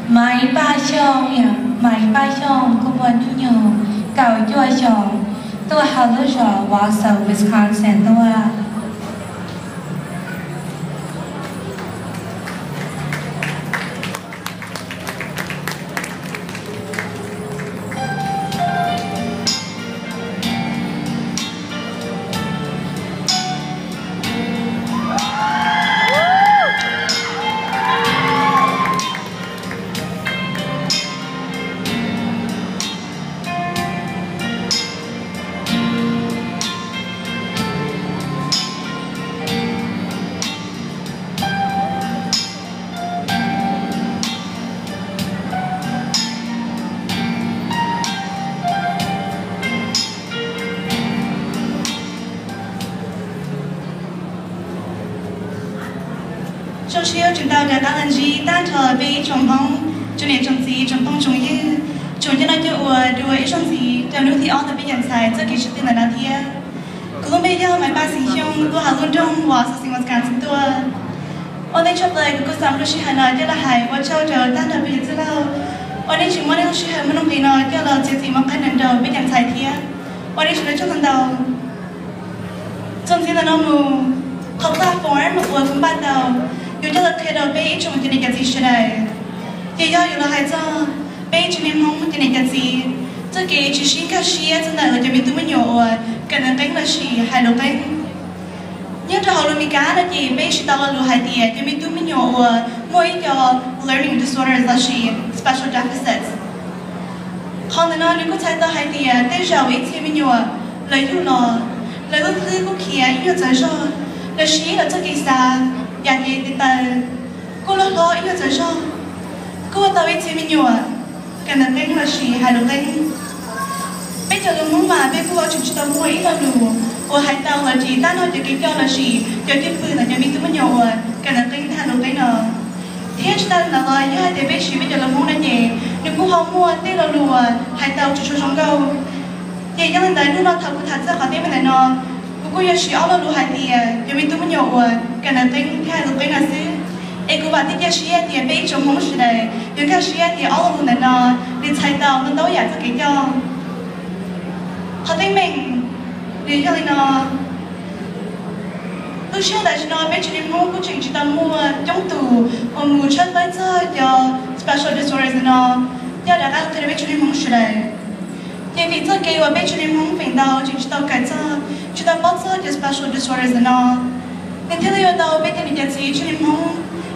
Maiv Paj Xyooj, Maiv Paj Xyooj kuj muaj hnub nyoog kaum cuaj xyoos, tuaj hauv lub zos Wausau, Wisconsin tuaj. Zoo siab tseem tau rov qab los ntsib tag nrho peb ib tsoom Hmoob, tsoom niam tsoom txiv, tsoom phooj tsoom ywg, tsoom coj noj coj ua dua ib zaug ntxiv rau hnub thib ob ntawm peb cov ntxhais txoj kev sib tw ntawm no thiab. Kuv lub npe yog Maiv Paj Xeem Xyooj, tuaj hauv lub nroog Wausau, Wisconsin tuaj. Ua ntej tshaj plaws kuv kuj xav muab lub sij hawm no coj los hais ua tsaug rau tag nrho peb cov txwj laug uas nej tseem muab nej lub sij hawm muaj nuj nqis no coj los txiav txim muaj qab nrog rau peb cov ntxhais thiab, ua nej tseem ua tsaug ntau. Txuas ntxiv ntawm no mus, qhov platform uas kuv npaj tau yuav coj los qhia rau peb ib tsoom cov niam cov txiv sawv daws, ces yog yuav los hais txog peb tsev neeg Hmoob cov niam cov txiv txoj kev tsis sib nkag siab txog ntawm lawv cov me tub me nyuam uas kawm ntawv qeeb lossis hais lus qeeb. Nyob rau hauv lus Meskas no ces peb tsis tau lo lus hais tias cov me tub me nyuam uas muaj ib co learning disorders lossis special deficits. Qhov ntawm no nws kuj txhais tau hais tias tej zaum ib txhia me nyuam lawv yug los, lawv lub hlwb kuj khiav ib nyuag txawv zog, lossis lawv txoj kev xav, yam kev tiv taw kuj loj hlob ib nyuag txawv zog, kuj ua tau ib txhia me nyuam kawm ntawv qeeb lossis hais lus qeeb. Peb cov lus Hmoob mas peb kuj tseem tsis tau muaj ib lo lus uas hais tau los ris tag nrho cov kev coj lossis cov cwj pwm ntawm cov me tub me nyuam uas kawm ntawv qeeb thiab hais lus qeeb no. Thiab tsis tas li ntawd los yog hais tias peb siv peb cov lus Hmoob no ces nws kuj ho muaj tej lo lus uas hais tau tsis tshua zoo nkauj. Ces yog li ntawd hnub no thaum kuv tham txog qhov teeb meem ntawm no, kuv kuj yuav siv ob lo lus hais tias cov me tub me nyuam uas kawm ntawv qeeb thiab hais lus qeeb no xwb. Es kuv vam thiab cia siab tias peb ib tsoom Hmoob sawv daws yuav nkag siab tias ob lo lus ntawm no nws txhais tau ntau ntau yam txoj kev coj. Qhov teeb meem nws yog li no. Lub sij hawm tam sim no peb tsev neeg Hmoob kuj tseem tsis tau muaj coob tus uas mus tshawb fawb txog cov special disorders no, coj rov qab los qhia rau peb tsev neeg Hmoob sawv daws. Ces vim txoj kev uas peb tsev neeg Hmoob feem ntau tseem tsis tau kawm txog, tsis tau paub txog cov special disorders no, nws thiaj li ua tau peb cov niam cov txiv tsev neeg Hmoob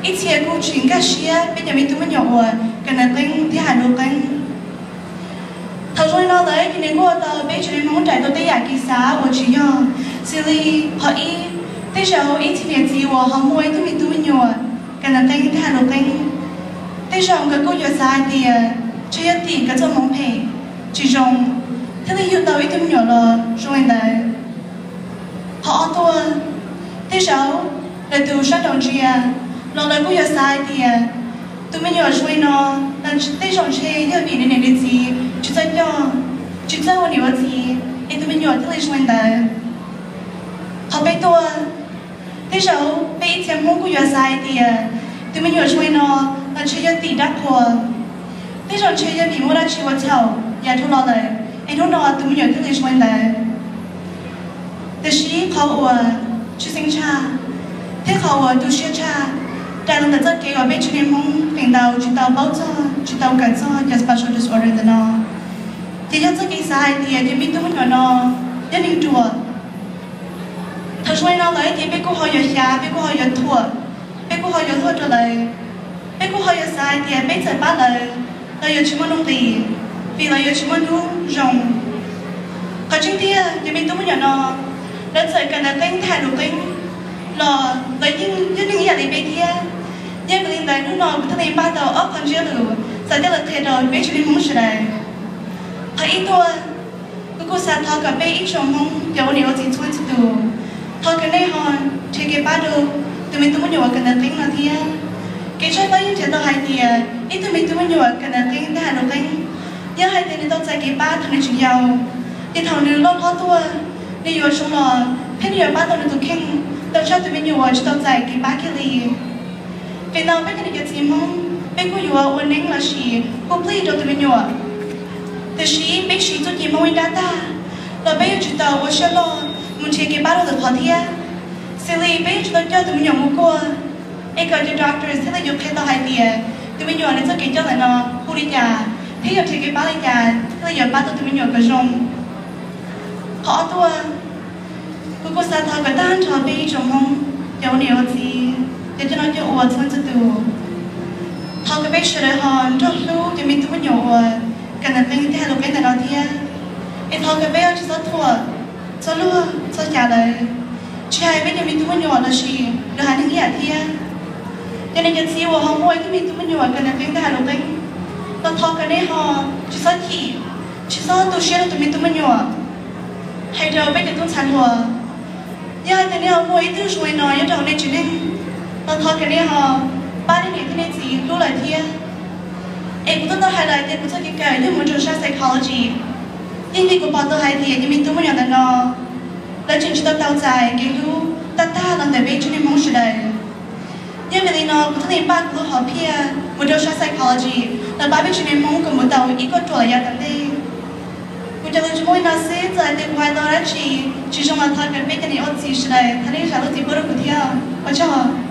ib txhia kuj tsis nkag siab peb cov me tub me nyuam uas kawm ntawv qeeb thiab hais lus qeeb. Thaum zoo li no lawm ces nws kuj ua tau peb tsev neeg Hmoob nraim tau tej yam kev xav uas tsis yog, xws li qhov ib, tej zaum ib txhia niam txiv uas ho muaj ib tug me tub me nyuam kawm ntawv qeeb thiab hais lus qeeb, tej zaum nkawd kuj yuav xav hais tias ntshe yog tim nkawd txoj hmoov phem tsis zoo thiaj li yug tau ib tug me nyuam los zoo li ntawd. Qhov ob tuaj, tej zaum lawv tus sab nraum ntsia los lawv kuj yuav xav hais tias tus me nyuam zoo li no, tej zaum ntshe yog vim nws niam nws txiv tsis txawj coj, tsis txawj ua niam ua txiv es tus me nyuam thiaj li zoo li ntawd. Qhov peb tuaj, tej zaum peb ib txhia Hmoob kuj yuav xav hais tias tus me nyuam zoo li no los ntshe yog tim dab qhuas, tej zaum ntshe yog vim muaj dab tsi ua txhaum yav dhau los lawm es hnub no tus me nyuam thiaj li zoo li ntawd. Tiam sis qhov uas tshwj xeeb tshaj thiab qhov uas tu siab tshaj, rais los ntawm txoj kev uas peb tsev neeg Hmoob feem ntau tsis tau paub txog tsis tau kawm txog cov special disorder ntawm no, ces yog txoj kev xav hais tias cov me tub me nyuam no yog neeg ruam. Thaum zoo li no lawm ces peb kuj ho yuav xyav, peb kuj ho yuav thuam, peb kuj ho yuav luag rau lawv. Peb kuj ho yuav xav hais tias peb txawm pab lawv, lawv yuav tsis muaj nuj nqis, vim lawv yuav tsis muaj hnub zoo. Qhov tseeb tiag, cov me tub me nyuam no, lawv txawm kawm ntawv qeeb thiab hais lus qeeb los lawv yeej yog neeg ib yam li peb thiab. Yog vim li ntawd hnub no kuv thiaj li npaj tau ob qho ntsiab lus xav coj los qhia rau peb tsev neeg Hmoob sawv daws. Qhov ib tuaj, kuv kuj xav thov kom peb ib tsoom Hmoob cov ua niam ua txiv txhua leej txhua tus, thov kom nej ho nrhiav kev pab rau tus me tub me nyuam uas kawm ntawv qeeb no thiab. Kev tshaj tawb yeej nrhiav tau hais tias ib tug me tub me nyuam kawm ntawv qeeb thiab hais lus qeeb, yog hais tias nws tau txais kev pab thaum nws tseem yau, ces thaum nws loj hlob tuaj, nws yuav zoo los thiab nws yuav pab tau nws tus kheej tau tshaj tus me nyuam uas tsis tau txais kev pab kiag li. Vim no peb cov niam cov txiv Hmoob, Peb kuj yuav ua neeb los sis hu plig rau tus me nyuam. Tiam sis peb siv txuj ci Hmoob ib nrab tag los peb yuav tsum tau ua siab loj mus nrhiav kev pab rau lwm qhov thiab. Xws li peb yuav tsum tau coj tus me nyuam mus kuaj, es kom cov doctors thiaj li yuav qhia tau hais tias tus me nyuam nws txoj kev coj ntawm no hu li cas, thiab yuav nrhiav kev pab li cas thiaj li yuav pab tau tus me nyuam kom zoo. Qhov ob tuaj, kuv kuj xav thov kom tag nrho peb ib tsoom Hmoob, cov ua niam ua txiv, cov coj noj coj ua txhua leej txhua tus, thov kom peb sawv daws ho nrog hlub cov me tub me nyuam uas kawm ntawv qeeb thiab hais lus qeeb ntawm no thiab. Es thov kom peb tsis txhob thuam, txhob luag, txhob xyav lawv, tsis hais peb cov me tub me nyuam los sis lwm haiv neeg ib yam thiab. Yog nej cov txiv uas ho muaj ib tug me tub me nyuam kawm ntawv qeeb thiab hais lus qeeb, los thov kom nej ho tsis txhob chim, tsis txhob tu siab rau tus me tub me nyuam. Hais rau peb cov tub ntxhais hluas, yog hais tias nej ho muaj ib tug zoo li no nyob rau hauv nej tsev neeg, los thov kom nej ho pab nej niam thiab nej txiv hlub lawv thiab. Es kuv twb tau hais lawm tias kuv txoj kev kawm yog mus rau sab psychology. Yeej li kuv pom tau hais tias cov me tub me nyuam ntawm no, lawv tseem tsis tau tau txais kev hlub tag tag los ntawm peb tsev neeg Hmoob sawv daws. Yog vim li no kuv thiaj li npaj kuv lub hom phiaj mus rau sab psychology los pab peb tsev neeg Hmoob kom mus tau ib kauj ruam yav tom ntej. Kuv cov lus tsuas muaj li no xwb, txawm hais tias kuv hais tau dab tsi tsis zoo los thov kom peb cov niam ua txiv sawv daws thov nej zam lub txim pub rau kuv thiab. Ua tsaug.